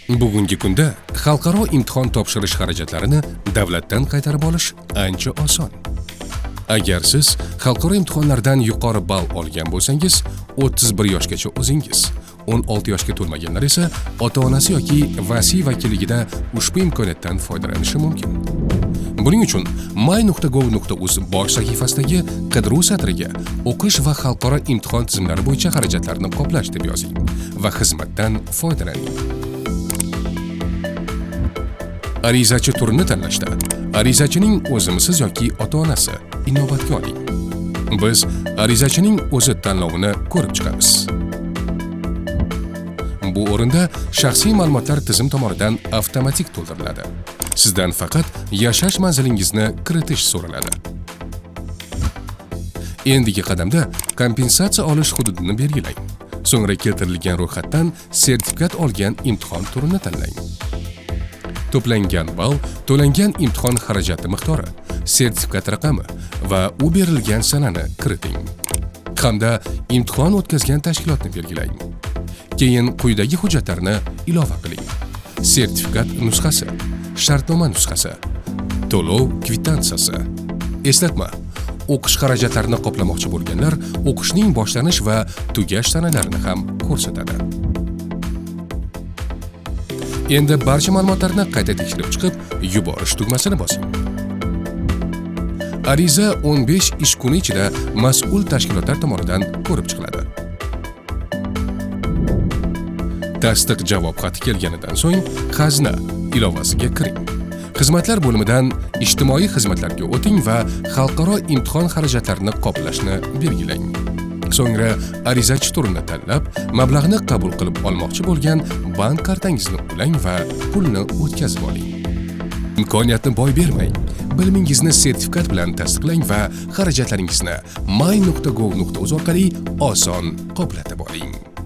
Bugungi kunda xalqaro imtihon topshirish xarajatlarini davlatdan qaytarib olish ancha oson. Agar siz xalqaro imtihonlardan yuqori ball olgan bo'lsangiz, 31 yoshgacha o'zingiz, 16 yoshga to'lmaganlar esa ota-onasi yoki vasiy vakilligida ushbu imkoniyatdan foydalanishi mumkin. Buning uchun my.gov.uz bosh sahifasidagi qidiruv satriga o'qish va xalqaro imtihon tizimlari bo'yicha xarajatlarni qoplash deb yozing va xizmatdan foydalaning. Arizachi turini tanlashda arizachining o'zimisiz yoki ota-onasi inobatga oling. Biz arizachining o'zi tanlovini ko'rib chiqamiz. Bu o'rinda shaxsiy ma'lumotlar tizim tomonidan avtomatik to'ldiriladi. Sizdan faqat yashash manzilingizni kiritish so'raladi. Endigi qadamda kompensatsiya olish hududini belgilang. So'ngra keltirilgan ro'yxatdan sertifikat olgan imtihon turini tanlang. To'plangan ball, to'langan imtihon xarajati miqdori, sertifikat raqami va u berilgan sanani kiriting. Hamda imtihon o'tkazgan tashkilotni belgilang. Keyin quyidagi hujjatlarni ilova qiling: sertifikat nusxasi, shartnoma nusxasi, to'lov kvitansiyasi. Eslatma: o'qish xarajatlarini qoplamoqchi bo'lganlar o'qishning boshlanish va tugash sanalarini ham ko'rsatadi. Endi barcha ma'lumotlarni qayta tekshirib chiqib, yuborish tugmasini bosing. Ariza 15 ish kuni ichida mas'ul tashkilotlar tomonidan ko'rib chiqiladi. Tasdiq javob xati kelganidan so'ng Xazna ilovasiga kiring. Xizmatlar bo'limidan ijtimoiy xizmatlarga o'ting va xalqaro imtihon xarajatlarini qoplashni belgilang. So'ngra arizachi turini tanlab, mablag'ni qabul qilib olmoqchi bo'lgan bank kartangizni ulang va pulni o'tkazib oling. Imkoniyatni boy bermang. Bilimingizni sertifikat bilan tasdiqlang va xarajatlaringizni my.gov.uz orqali oson qoplatib oling.